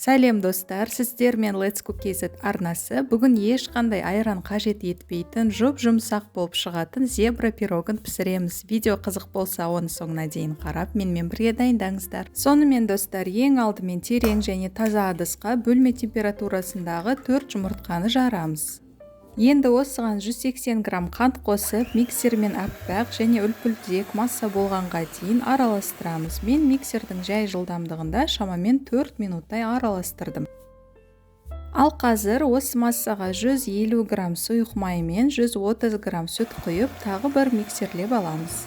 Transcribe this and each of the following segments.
Сәлем достар, сіздермен Let's Cook KZ арнасы. Бүгін ешқандай айран қажет етпейтін, жұп-жұмсақ болып шығатын зебра пирогын пісіреміз. Видео қызық болса, оны соңына дейін қарап, менімен бірге дайындаңыздар. Сонымен достар, ең алдымен терең және таза ыдысқа бөлме температурасындағы 4 жұмыртқаны жарамыз. Енді осыған 180 грамм қант қосып, миксермен аппақ және үлпілдек масса болғанға дейін араластырамыз. Мен миксердің жай жылдамдығында шамамен 4 минуттай араластырдым. Ал қазір осы массаға 150 грамм сұйық май мен 130 грамм сүт құйып, тағы бір миксерлеп аламыз.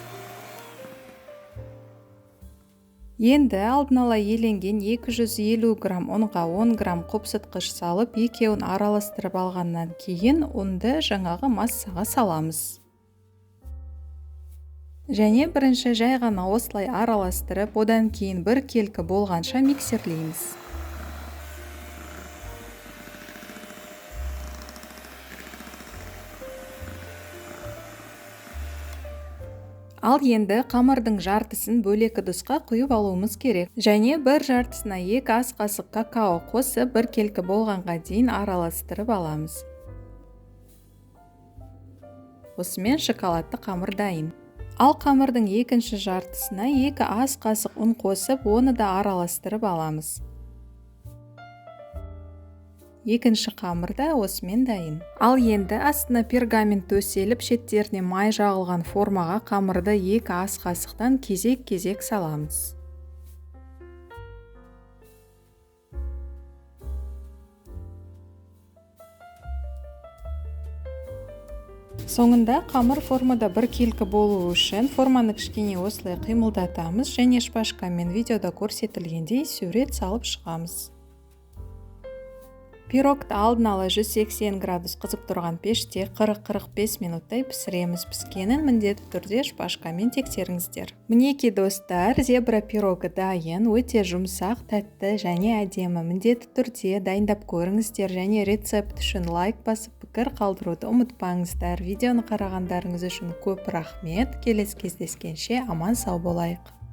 Енді алдын ала еленген 250 грамм ұнға 10 грамм қопсытқыш салып, екеуін араластырып алғаннан кейін ұнды жаңағы массаға саламыз. Және бірінші жай ғана осылай араластырып, одан кейін бір келкі болғанша миксерлейміз. Ал енді қамырдың жартысын бөлек ыдысқа құйып алуымыз керек. Және бір жартысына 2 ас қасық какао қосып, бір келкі болғанға дейін араластырып аламыз. Осымен шоколадты қамыр дайын. Ал қамырдың екінші жартысына 2 ас қасық ұн қосып, оны да араластырып аламыз. Екінші қамыр да осымен дайын. Ал енді астына пергамент төселіп, шеттеріне май жағылған формаға қамырды 2 ас қасықтан кезек-кезек саламыз. Соңында қамыр формада бір келкі болуы үшін форманы кішкене осылай қимылдатамыз және шпажкамен видеода көрсетілгендей сурет салып шығамыз. Пирогты алдын ала 180 градус қызып тұрған пеште 40-45 минуттай пісіреміз. Піскенін міндетті түрде шпажкамен тексеріңіздер. Мінекей достар, зебра пирогы дайын, өте жұмсақ, тәтті және әдемі. Міндетті түрде дайындап көріңіздер және рецепт үшін лайк басып, пікір қалдыруды ұмытпаңыздар. Видеоны қарағандарыңыз үшін көп рахмет. Келесі кездескенше аман сау болайық.